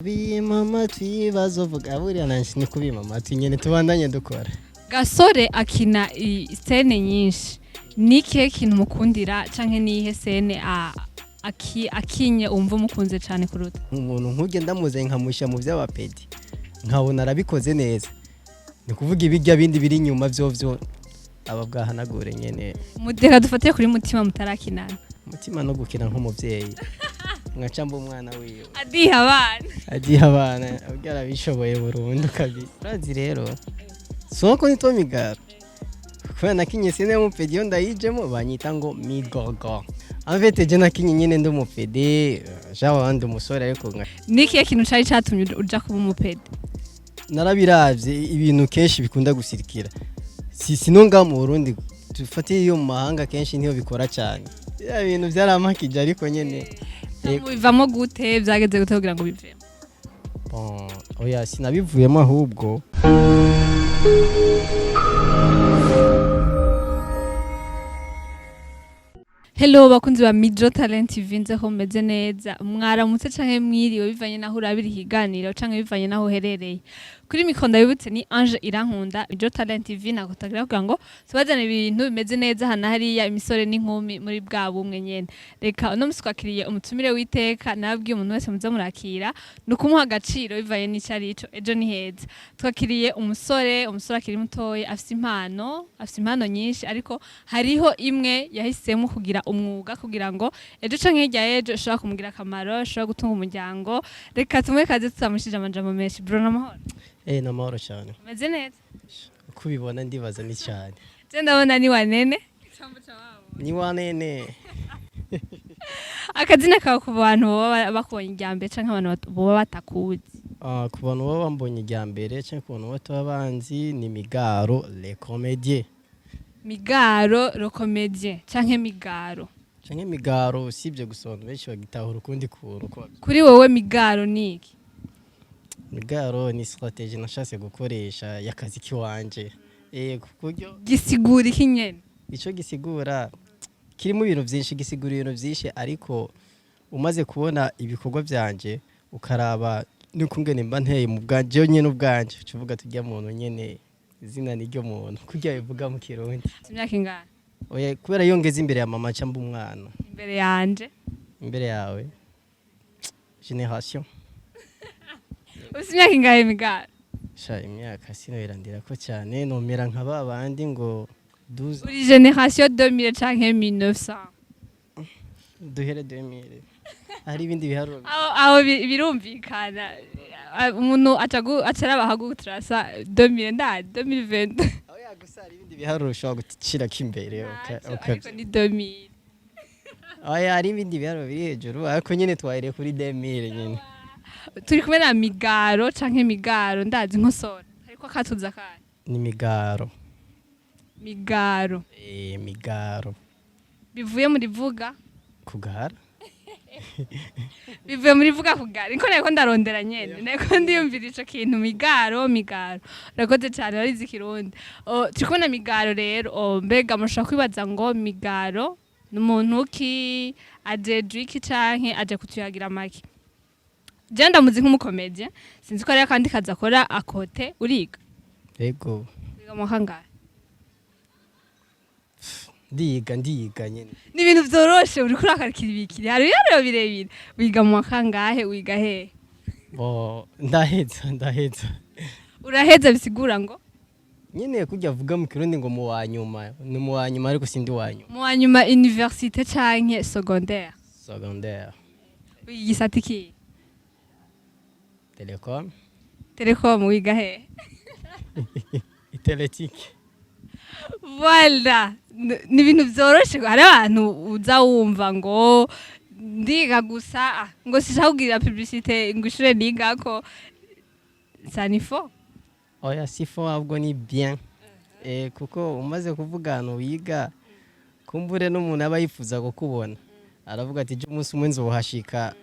Bima amatwi bazovuga buriya nanje ni kubima amatwi nyene, tubandanye dukora. Gasore akina scène nyinshi. Ni ikihe kintu mukundira, canke niyihe scène akinye umva umukunze cane kuruta? Umuntu nk'urya ndamuze nkamusha mu vy'abapédé, nkabona arabikoze neza, ni kuvuga ibirya bindi biri inyuma vyovyo aba bwahanagure nyene. Mudeka dufatiye kuri mutima mutarakinana. Mutima no gukina nk'umuvyeyi, nkaca mba umwana wiwe. Adiha abana. Agiye abana, ubwo arabishoboye burundu kabisa. Urazi rero soko nitwa Migaro kubera nakinye scène y'umupédé. Iyo ndayijemo banyita ngo Migogo. En fait, je nakinye nyene ndi umupédé, genre ndi umusore ariko nka Ni ikihe kintu cari catumye uja kuba umupédé? Narabiravye ibintu kenshi bikunda gusirikira, si sino ngaha mu Burundi, dufate iyo mu mahanga, kenshi niyo bikora cyane. Ya bintu byarampakije ariko nyene. Bivamo gute? Vyageze gute kugira ngo bivemo? Bon, oya, sinabivuyemo ahubwo. Hello bakunzi ba Mijo Talent TV, nze ko mumeze neza. Mwaramutse canke mwiriwe bivanye naho urabira ikiganiro canke bivanye naho uherereye. Kuri micro ndabibutse ni Ange Irankunda. Mijo Talent TV nagotagira kugira ngo tubazane ibintu bimeze neza hana hariya, imisore n'inkumi muri bwa bumwe nyene. Reka uno musi twakiriye umutumire w'iteka. Nababwiye, umuntu wese muze murakira ni ukumuha agaciro bivanye n'ico arico. Ejo ni heza. Twakiriye umusore, umusore akiri mutoya, afise impano, afise impano nyinshi, ariko hariho imwe yahisemo kugira umwuga kugira ngo ejo canke hirya y'ejo ishobora kumugira akamaro, ishobora gutunga umuryango. Reka tumuhe kaze tutamushije amajambo menshi. Bro, n'amahoro? Eh, namahoro cyane. Umeze neza? Uko ubibona ndibaza ni cyane. Je ndabona ni wanene. Ni wanene. Akazina kawe ku bantu baba bakubonye irya mbere canke abantu boba batakuzi? Ah, ku bantu baba bambonye irya mbere cyangwa ku bantu bataba banzi, ni Migaro le comédien. Migaro le comédien canke Migaro? Canke Migaro, usibye gusa abantu benshi bagitahura ukundi kuntu uko Kuri wowe Migaro ni iki? Migaro ni stratégie nashatse gukoresha y'akazi kiwanje, ku buryo Gisigura iki nyene? Ico gisigura kirimo ibintu byinshi, gisigura ibintu byinshi, ariko umaze kubona ibikorwa byanje, ukaraba n'ukungene mba nteye mu bwanje nyene, ubwanje uca uvuga tujya muntu nyene, izina ni ryo muntu kurya bivuga mu Kirundi. Ufite imyaka ingana? Oya, kubera iyo ngeze imbere ya mama nca mba umwana. Imbere yanje? Imbere yawe, génération. Ufite imyaka ingahe, Migaro? Sha, imyaka sinoyirandira ko cyane, nomera nka ba bandi ngo 12. Uri génération 2000 canke 1900? Duhere 2000, hari ibindi biharuro. Aho birumvikana. Umuntu aca araba ahagutrasa 2000, ndazi 2020. Oya, gusa hari ibindi biharuro ushobora gushirako imbere. Ntacyo, ariko ni 2000. Oya, hari ibindi biharuro biri hejuru, ariko nyine twahereye kuri 2000 nyine. Turi kumwe na Migaro canke Migaro, ndazi nkosora ariko akatuza kandi. Ni Migaro. Migaro. Eh, Migaro. Bivuye muri vuga? Kugara. Bivuye muri vuga kugara. Niko nariko ndarondera nyene, nariko ndiyumvira ico kintu Migaro. Migaro, urakoze cane, warize Ikirundi. Oh, turi kumwe na Migaro rero. Oh, mbega mushobora kwibaza ngo Migaro ni umuntu ki, ajejwe iki, canke aje kutuyagira make? Je ndamuzi nk'umucomédien, sinzi ko hariho akandi kazi akora à côté. Uriga? Yego. Wiga mu kangahe? Ndiga, ndiga nyine. Ni ibintu vyoroshe, uriko urakarikira ibikiri, hari ibiharuro birebire. Wiga mu kangahe? Wiga hehe? Bo, ndaheza, ndaheza. Uraheza bisigura ngo? Nyine kujya avuga mu Kirundi ngo mu wa nyuma, ni mu wa nyuma, ariko sindi wa nyuma. Mu wa nyuma université canke secondaire? Secondaire. Wiga igisata ikihe? Télécom. Télécom, wiga hehe? Iteletike. Voilà. Ni ibintu vyoroshe. Hari abantu uza wumva ngo ndiga gusa, ngo sishaka kugira publicité ngo ishure nigako, ça ni faux. Oya, si faux, ahubwo ni bien, kuko umaze kuvuga ahantu wiga, kumbure n'umuntu aba yifuza kukubona aravuga ati: "Ejo umunsi umwe nzohashika,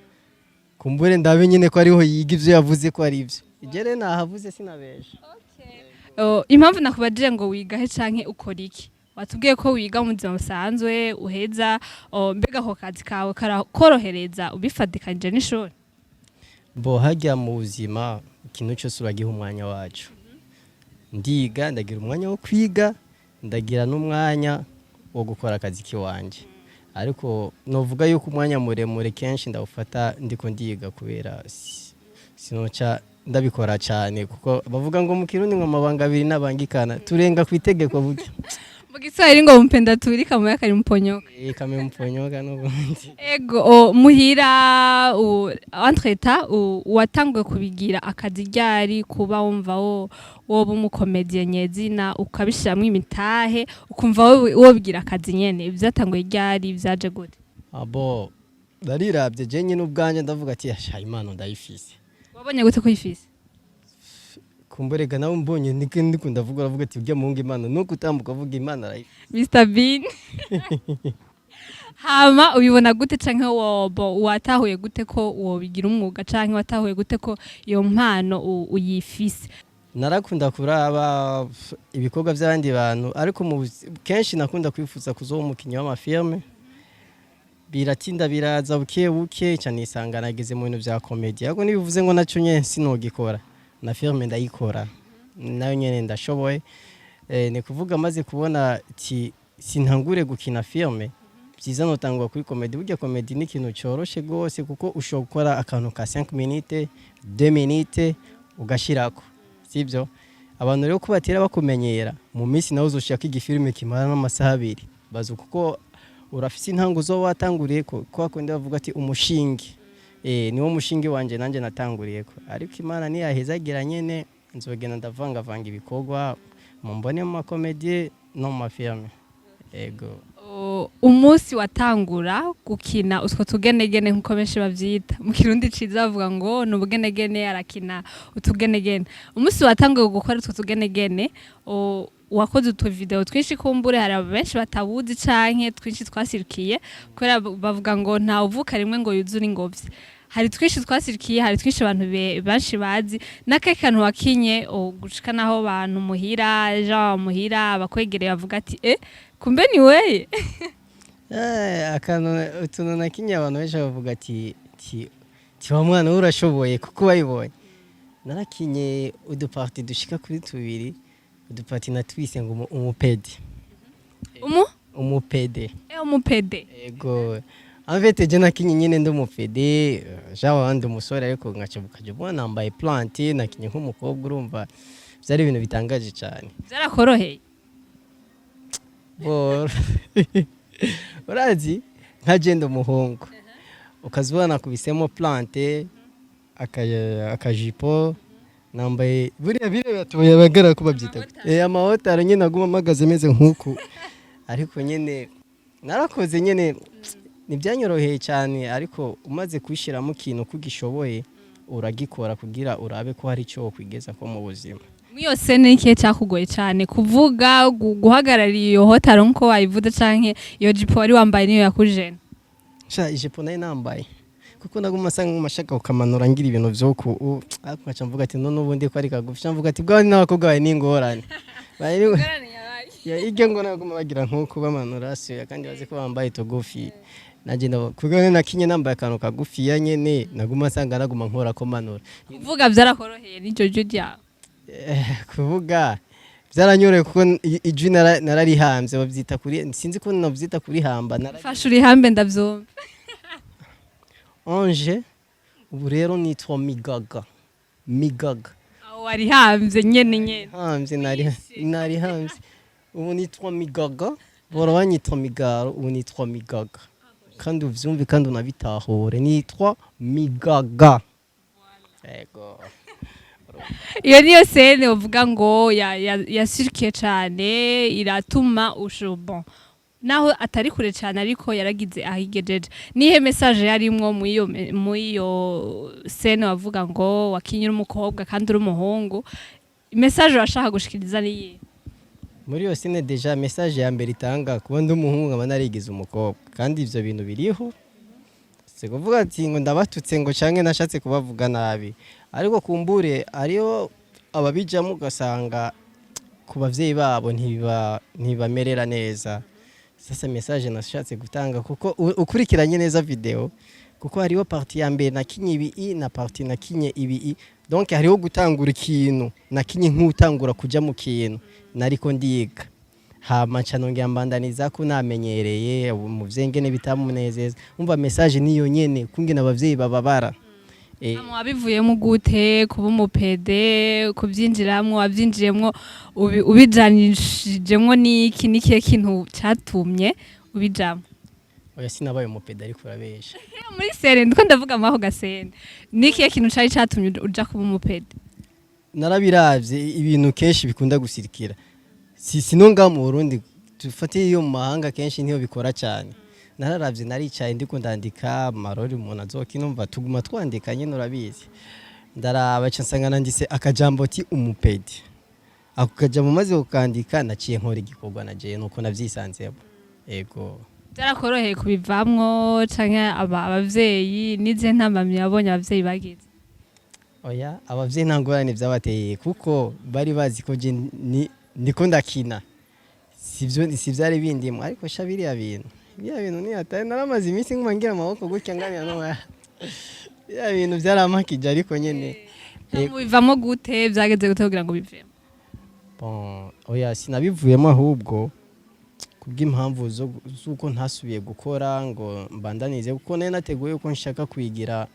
kumbure ndabe nyine ko ariho yiga ibyo yavuze ko ari ibyo." Ibyo rero nahavuze, sinabesha. Oh, impamvu nakubajije ngo wiga he canke ukora iki, watubwiye ko wiga mu buzima busanzwe uheza. Oh, mbega ako kazi kawe karakorohereza ubifatikanije n'ishuri? Bo hajya mu buzima, ikintu cyose uragiha umwanya wacu. Ndiga, ndagira umwanya wo kwiga, ndagira n'umwanya wo gukora akazi kiwanje, ariko novuga yuko umwanya muremure kenshi ndawufata ndiko ndiga, kubera sinoca ndabikora cyane, kuko bavuga ngo mu Kirundi ngo amabanga abiri n'abangikana turenga ku itegeko burya. Mu Giswahili ngo mpenda tubiri kamoya kari mponyoka. Eh, kame mponyoka n'ubundi. Ego, muhira entre-temps watanguye kubigira akazi ryari, kuba wumva wo woba umucomédien nyezina, ukabishiramwo imitahe, ukumva wobigira akazi nyene? Vyatanguye ryari? Vyaje gute? Abo ndariravye je nyine ubwanje, ndavuga ati: "Asha, impano ndayifise." Wabonye gute ko uyifise? Kumbereka nawe mbonye ndiko ndavuga, uravuga ati: "Ujya muhungu imana nuko utambuka avuga, Imana arayifise." Mr Bean. Hama ubibona gute, canke wobo watahuye gute ko wobigira umwuga, canke watahuye gute ko iyo mpano uyifise? Narakunda kuraba ibikorwa by'abandi bantu, ariko kenshi nakunda kwifuza kuzoba umukinnyi w'amafilme. Biratinda biraza buke buke cyane, nisanga nageze mu bintu bya comédie, ariko ntibivuze ngo nacyo nyene sinogikora. Na filme ndayikora, nayo nyene ndashoboye. Ni kuvuga maze kubona ati sintangure gukina filme, byiza notangwa kuri comédie. Burya comédie ni ikintu cyoroshe gose, kuko ushobora gukora akantu ka 5 minutes, 2 minutes, ugashirako, sibyo? Abantu rero ko batera bakumenyera, mu minsi nawe uzoshaka igifilme kimara n'amasaha 2 bazi, kuko urafise intango uzoba watanguriye ko kwa kundi bavuga ati umushinge. Niwo mushinge wanje nanje natanguriye ko, ariko Imana niyahezagira nyene nzogenda ndavangavanga ibikorwa, mumbone mu macomédie no mu mafilme, ego. Umunsi watangura gukina utwo tugenegene, nkuko benshi bavyita mu Kirundi ciza bavuga ngo ni ubugenegene, arakina utugenegene, umunsi watanguye gukora utwo tugenegene, wakoze utwo video twinshi, kumbure hari benshi batabuzi canke twinshi twasirikiye, kubera bavuga ngo nta uvuka rimwe ngo yuzure ingobyi. Hari twinshi twasirikiye, hari twinshi abantu benshi bazi. N'akahe kantu wakinye gushika naho bantu muhira, Jean muhira, abakwegereye bavuga ati: "Eh, kumbe ni weye"? Akantu utuntu nakinye abantu benshi bavuga ati ti wa mwana we urashoboye, kuko bayibonye narakinye uduparties dushika kuri tubiri. Uduparties natwise ngo umupédé. Umu? Umupédé. Eh, umupédé. Ego, en fait je nakinye nyine ndi umupédé, genre ndi umusore, ariko nkaca ukaja ubona nambaye plante, nakinye nk'umukobwa. Urumva byari ibintu bitangaje cyane. Byarakoroheye? Boro urazi nka jenda umuhungu, ukaza ubona nakubisemo plante, akajipo nambaye, buriya biriya batuye bagara ko babyita amahotari nyine, aguma mpagaze meze nk'uku, ariko nyine narakoze nyine, ntibyanyoroheye cyane, ariko umaze kwishyiramo ikintu ko ugishoboye, uragikora kugira urabe ko hari icyo wokwigeza ko mu buzima. Muri iyo scène ni ikihe cyakugoye cyane? Kuvuga, guhagarara iyo hotaro nkuko wayivuze, canke iyo jipo wari wambaye niyo yakujena? Sha, ijipo nari nambaye, kuko naguma asa nk'umashaka kukamanura ngira ibintu vyo ku ariko nkaca mvuga ati none ubundi ko ari kagufi, nca mvuga ati bwa n'abakobwa bawe n'ingorane. Ya, iryo ngo naguma bagira nk'uko bamanura siyo, kandi bazi ko bambaye tugufi. Nanjye kuko nakinye nambaye akantu kagufiya nyene, naguma nsanga naguma nkora ko manura. Kuvuga byarakoroheye n'iryo jwi ryawe? Kuvuga byaranyoroheye, kuko ijwi nararihambye, babyita kuri, sinzi ko nabyita kurihamba. Fasha urihambe ndavyumva. Ange, ubu rero nitwa Migaga, Migaga. Aho warihambye nyene nyene. Hambye, nari hambye. Ubu nitwa Migaga, bora banyitwa Migaro, ubu nitwa Migaga, kandi uvyumve kandi unabitahure, nitwa Migaga, yego. Iyo niyo scène uvuga ngo yasirikiye cane, iratuma bon, naho atari kure cane, ariko yaragize aho igejeje. Nihe message yarimwo muri iyo scène wavuga ngo wakinye uri umukobwa kandi uri umuhungu? Message washaka gushikiriza ni iyihe? Muri iyo scène, déjà message ya mbere itanga, kuba ndi umuhungu nkaba narigize umukobwa, kandi ivyo bintu biriho. Si kuvuga ati ngo ndabatutse, ngo canke nashatse kubavuga nabi, ariko kumbure ariyo ababijamo ugasanga ku bavyeyi babo ntibamerera neza. Sasa message nashatse gutanga, kuko ukurikiranye neza video, Kuko hariho partie ya mbere nakinye ibi na partie nakinye ibi. Donc hariho gutangura ikintu nakinye nk'utangura kuja mu kintu nariko ndiga, hama nca nongera mbandaniza ko namenyereye umuvyeyi ngene bitamunezeza. Umva, message niyo nyene, kungene abavyeyi bababara. Hama wabivuyemo gute kuba umupédé? Kubyinjiramwo wabyinjiyemwo ubijanishijemwo n'iki? N'ikihe kintu catumye ubijamwo? Oya, sinabaye umupédé, ariko urabesha. Muri scène ndiko ndavuga, mwaho gascène, n'ikihe kintu cari catumye uja kuba umupédé? Narabiravye, ibintu kenshi bikunda gusirikira si sino ngaha mu Burundi, dufate iyo mu mahanga, kenshi niyo bikora cyane. Nararavye, naricaye ndiko ndandika amarori umuntu azokina. Umva, tuguma twandika nyene, urabizi. Ndaraba, ca nsanga nanditse akajambo ati "umupédé". Ako kajambo maze kukandika, naciye nkora igikorwa na jewe, nuko navyisanzemo, ego. Byarakoroheye kubivamwo canke abavyeyi n'izihe ntambamyi wabonye abavyeyi bagize? Oya, abavyeyi nta ngorane vyabateye, kuko bari bazi ko je ndiko ndakina, sivyo si vyari bindimo. Ariko sha, biriya bintu ni hatari. Naramaze iminsi nkuma ngira amaboko gutya nganira no biriya bintu byarampakije, ariko nyene. Mubivamo gute? Byageze gute kugira ngo bivemo? Bon, oya, sinabivuyemo, ahubwo kubw'impamvu z'uko ntasubiye gukora ngo mbandanize, kuko nari nateguye ko nshaka kwigira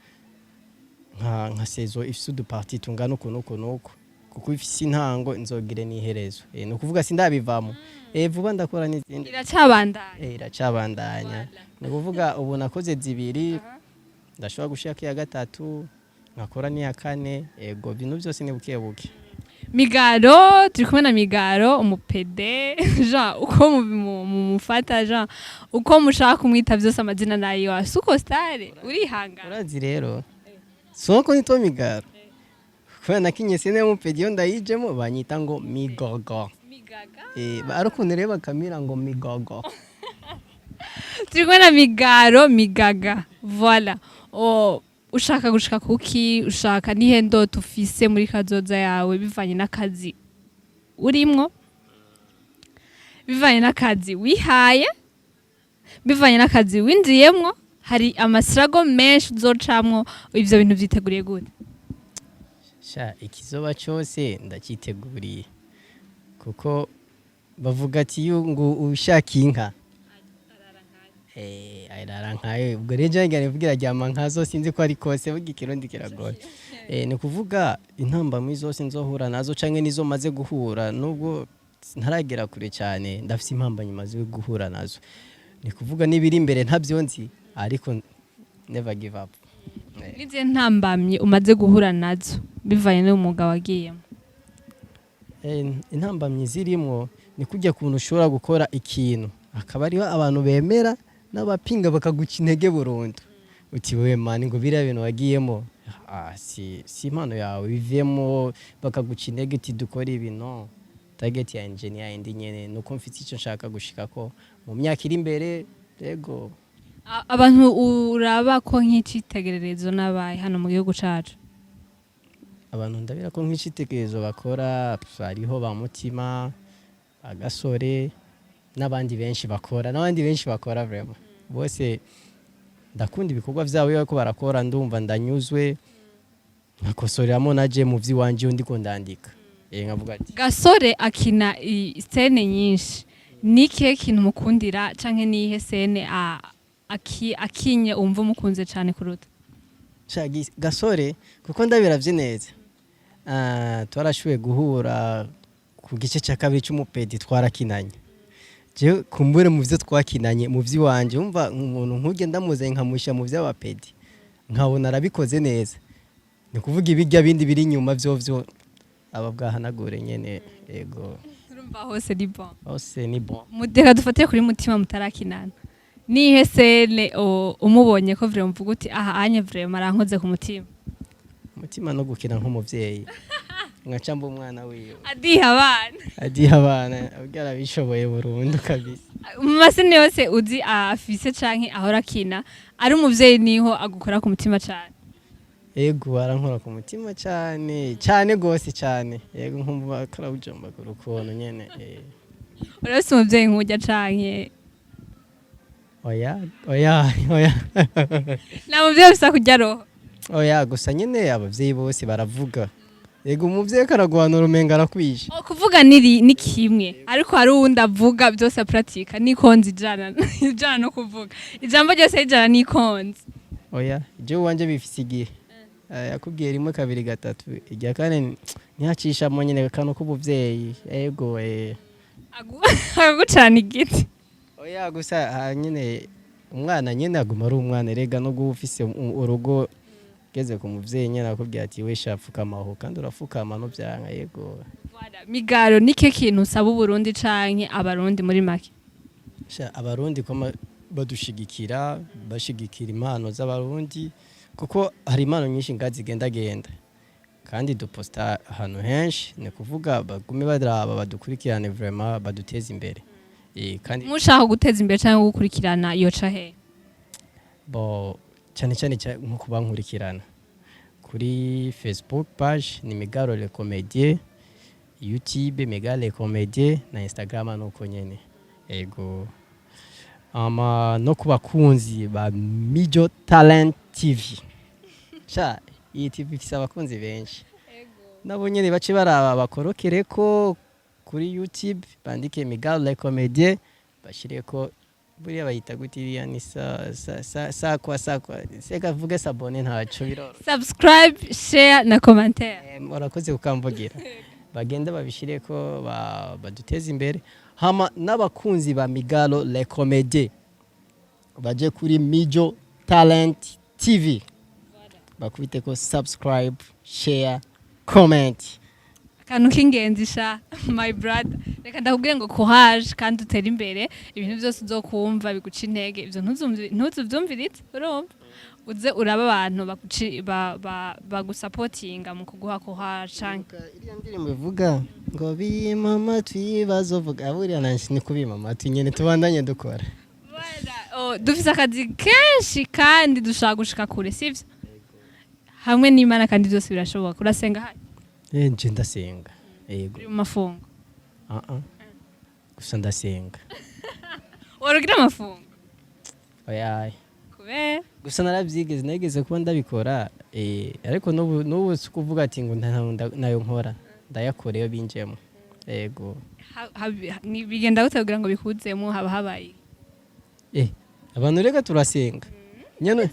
nka saison ifise uduparties tungana uku n'uku n'uku, kuko ifise intango nzogire n'iherezo. Ni ukuvuga sindabivamo, vuba ndakora n'izindi. Iracabandanya. Iracabandanya. Ni ukuvuga ubu nakoze zibiri, ndashobora gushirako iya gatatu, nkakora n'iya kane. Ego, ibintu byose ni buke buke. Migaro, turi kumwe na Migaro umupédé. Jean, uko mumufata, Jean, uko mushaka kumwita byose, amazina nayo asuko star urihangana. Urazi rero soko nitwa Migaro kubera nakinye scène y'umupédé. Iyo ndayijemo banyita ngo Migogo. Migaga. Ari ukuntu rero bakamira ngo Migogo. Turi kumwe na Migaro, Migaga, voilà. O, ushaka gushika kuki? Ushaka nihe ndoto ufise muri kazoza yawe, bivanye n'akazi urimwo, bivanye n'akazi wihaye, bivanye n'akazi winjiyemwo? Hari amasirago menshi uzocamwo. Ivyo bintu vyiteguriye gute? Sha, ikizoba cyose ndacyiteguriye, kuko bavuga ati iyo ngo ushaka inka ayirara nkayo. Ubwo rero njye ngira nivugira aryama nkazo, sinzi ko ari kose burya ikirundi kiragoye. Ni ukuvuga intambamyi zose nzohura nazo canke nizo maze guhura, nubwo ntaragera kure cyane, ndafise impambanyi maze guhura nazo. Ni kuvuga n'ibiri imbere ntabyo nzi, ariko never give up. N'izihe ntambamyi umaze guhura nazo bivanye n'umwuga wagiyemo? Intambamyi zirimwo ni kujya kuntu ushobora gukora ikintu akaba ariho abantu bemera n'abapinga bakaguca intege burundu, uti "Wewe man, ngo biriya bintu wagiyemo, si impano yawe, bivemo." Bakaguca intege uti "Dukora ibi." No target ya engineer indi nyene nuko mfite icyo nshaka gushika ko mu myaka iri imbere, yego. Abantu uraba ko nk'icitegererezo n'abaye hano mu gihugu cacu? Abantu ndabira ko nk'icitegererezo bakora, hariho ba Mutima, Agasore n'abandi benshi bakora, n'abandi benshi bakora vraiment. Bose ndakunda ibikorwa vyabo. Iyo bariko barakora ndumva ndanyuzwe, nkakosoreramo naje mu vy'iwanje iyo ndiko ndandika, nkavuga ati Gasore akina scène nyinshi. Ni ikihe kintu mukundira, canke niyihe scène akinye umva umukunze cane kuruta? Sha, Gasore, kuko ndabiravye neza, twarashoboye guhura ku gice cya kabiri c'umupédé, twarakinanye. Jewe kumbure mu vyo twakinanye mu vy'iwanje, umva, umuntu nk'urya ndamuzanye nkamushyira mu vy'abapédé, nkabona arabikoze neza. Ni kuvuga ibirya bindi biri inyuma vyovyo aba bwahanagure nyene, yego. Urumva hose ni bon. Hose ni bon. Mudeka dufatire kuri Mutima mutarakinana, nihe scène umubonye ko vraiment uvuga uti "Aha anye vraiment arankoze ku mutima"? Umutima no gukina nk'umuvyeyi, nkaca mba umwana wiwe. Adiha abana. Adiha abana, ubwo arabishoboye burundu kabisa. Mu mascènes yose uzi afise canke ahora akina ari umuvyeyi, niho agukora ku mutima cane? Ego, arankora ku mutima cyane cyane gose cyane, yego, nkumva karawujombagura ukuntu nyene. Urafise umuvyeyi nk'urya canke? Oya, oya, oya. Nta muvyeyi afise kurya roho. Oya, gusa nyene abavyeyi bose baravuga. Yego, umuvyeyi karaguhanura umenga arakwishe. Oh, kuvuga niri ni kimwe, ariko hari uwundi avuga byose pratika n'ikonzi ijana ijana no kuvuga ijambo ryose rijana n'ikonzi. Oya, jewe uwanje bifise igihe. Yakubwiye rimwe, kabiri, gatatu, irya kane ntihacishamo nyene kano k'ubuvyeyi, ego. Akagucana igiti. Oya, gusa nyene umwana nyene aguma ari umwana erega, no guba ufise urugo ugeze ku muvyeyi nyene akubwira ati: "We sha, pfukama aho," kandi urafukama no vyanka, yego. Voilà. Migaro, nike kintu usaba Uburundi canke Abarundi muri make? Sha, Abarundi koma badushigikira, bashigikira impano z'Abarundi, kuko hari impano nyinshi nga zigendagenda kandi duposta ahantu henshi. Ni kuvuga bagume baraba, badukurikirane vraiment, baduteze imbere. Kandi Mushaka guteza imbere canke gukurikirana yoca he? Bo cyane cyane nko kubankurikirana kuri Facebook page ni Migaro le Comédien, YouTube Migaro le Comédien, na Instagram nuko nyene, ego. Ama no ku bakunzi ba Mijo Talent TV, sha, iyi TV ifise abakunzi benshi, nabo nyene bace baraba bakorokereko kuri YouTube, bandike Migaro le Comédien, bashireko buriya bayita gute iriya, ni sa sa sa sakwa sakwa, seka vuge s'abonner, ntaco biroro. Subscribe, share na commentaire. Urakoze kukamvugira. Bagenda babishireko baduteze imbere. Hama n'abakunzi ba Migalo le Comédien baje kuri Mijo Talent TV bakubiteko subscribe, share, comment. Akantu k'ingenzi sha, my brother. Reka ndakubwire ngo courage kandi utere imbere. Ibintu byose uzokumva biguca intege, ivyo ntuzuvyumvirize. Urumva, uze uraba abantu bagusapotinga mu kuguha courage canke Iriya ndirimbo ivuga ngo bima amatwi bazovuga, buriya nanje ni kubima amatwi nyene, tubandanye dukora. Voilà. Oh, dufise akazi kenshi kandi dushaka gushika kure, sivyo? Hamwe n'Imana kandi byose birashoboka. Urasenga hari? Nje ndasenga, yego. Uri mu mafungo? Ah ah, gusa ndasenga. Warugira amafungo? Oya. Kubera? Gusa narabyigeze, nageze kuba ndabikora, ariko n'ubu si ukuvuga ati ngo nayo nkora, ndayakora iyo binjemo, yego. Bigenda gute kugira ngo bikuzemo? Haba habaye Abantu reka turasenga nyene,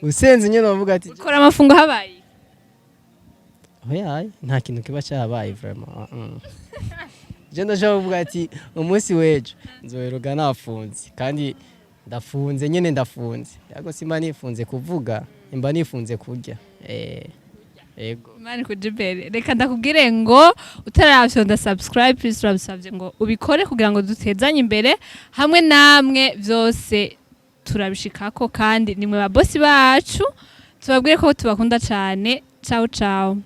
usenze nyene bavuga ati Ukora amafungo habaye? Oya, nta kintu kiba cyabaye vraiment. Je ndashobora kuvuga ati umunsi w'ejo nzoheruka nafunze, kandi ndafunze nyene, ndafunze, ariko simba nifunze kuvuga, imba nifunze kurya, yego. Imana ikuje imbere. Reka ndakubwire ngo utarafyonda subscribe, please, turabisabye ngo ubikore kugira ngo dutezanye imbere. Hamwe namwe byose turabishikako, kandi nimwe ba bosi bacu. Tubabwire ko tubakunda cyane. Ciao ciao.